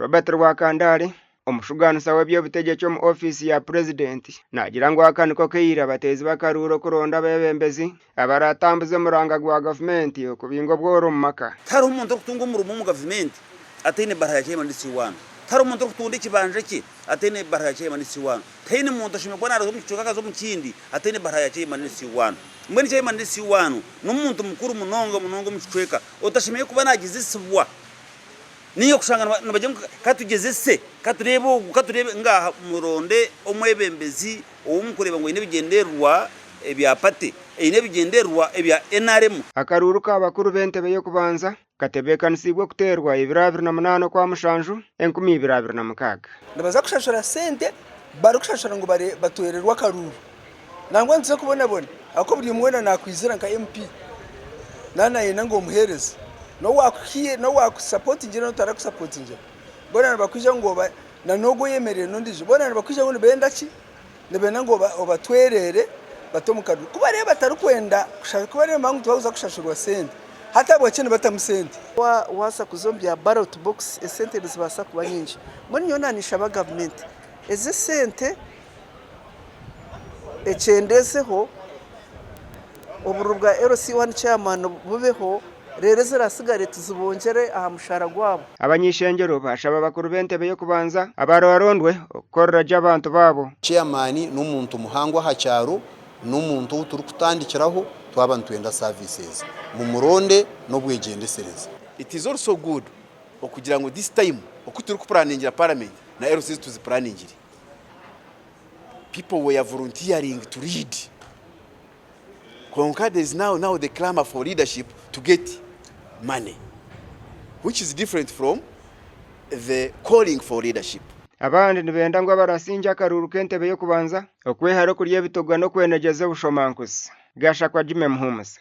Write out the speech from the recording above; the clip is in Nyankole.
Robert Rwakandare, omushugaanisa w'eby'obutegyeki omu ofiisi ya Purezidenti naagira ngu aka niko kaire abateezi b'akaruuru okuronda abeebembezi abaratambuze omuranga gwa gavumenti okubinga obworo omu maka. Tihariho muntu orikutunga omurimo omu gavumenti ataine baruha ya Chairman DC1. Tihariho muntu orikutunda ekibanja kye ataine baruha ya Chairman DC1. Tihaine muntu oshemereire kuba naaruga omu kicweka akaza omu kindi ataine baruha ya Chairman DC1. Mbwenu Chairman DC1 n'omuntu mukuru munonga munonga omu kicweka otashemereire kuba naagyezesibwa. Nainga kushanga nibagira ngu ka tugyezese, ka tureebe ogu, ka tureebe, ngaaha muronde omwebembezi ou murikureeba ngu aine ebigyendererwa ebya pate, aine ebigyendererwa ebya nrm. Akaruuru ka bakuru b'entebe y'okubanza katebeekanisiibwe kuteerwa ebiro 28 Okwamushanju, 2026. Nibaza kushashura sente barikushashura ngu batwererwe akaruuru. Nangwa nituza kubonabona ahakuba buri omwe weena nakwizira nka MP naaba nayenda ngu omuheereze. N'owakusapotingira n'otarakusapotingira boona nibakwija ngu na n'ogwo oyemereire n'ondiijo boona nibakwija ngu nibenda ki? Nibenda ngu obatwerere bate omu karuuru. Ku barebe batarikwenda ku barebe ngu tibarikuza kushashurwa sente hati ahabwaki nibatamu sente? Waaza kuza omu bya ballot box esente nizibaasa kuba nyingi. Mbwenu nyowe naanishaba gavumenti ezi esente ekyendezeho, obururu bwa LC1 chairman bubeho reero ezirasigare tuzibongyere aha mushaara gwabo. Abany'eishengyero baashaba abakuru b'entebe y'okubanza abararondwe okukorera gye abantu baabo. Chairman n'omuntu muhango aha kyaro, n'omuntu ou turikutandikiraho twaba nitwenda services. Mumuronde n'obwegyendesereza. It is also good okugira ngu this time oku turikupuraningira parliament na LCs tuzipuraningire. People were volunteering to lead kwonka there is now now the clamour for leadership to get money which is different from the calling for leadership. Abandi nibenda ngu abarasingye akaruuru k'entebe y'okubanza okwehara okurya ebitogwa n'okwenegyeza obushomankuzi. Gashakwa Jimmy Muhumuza.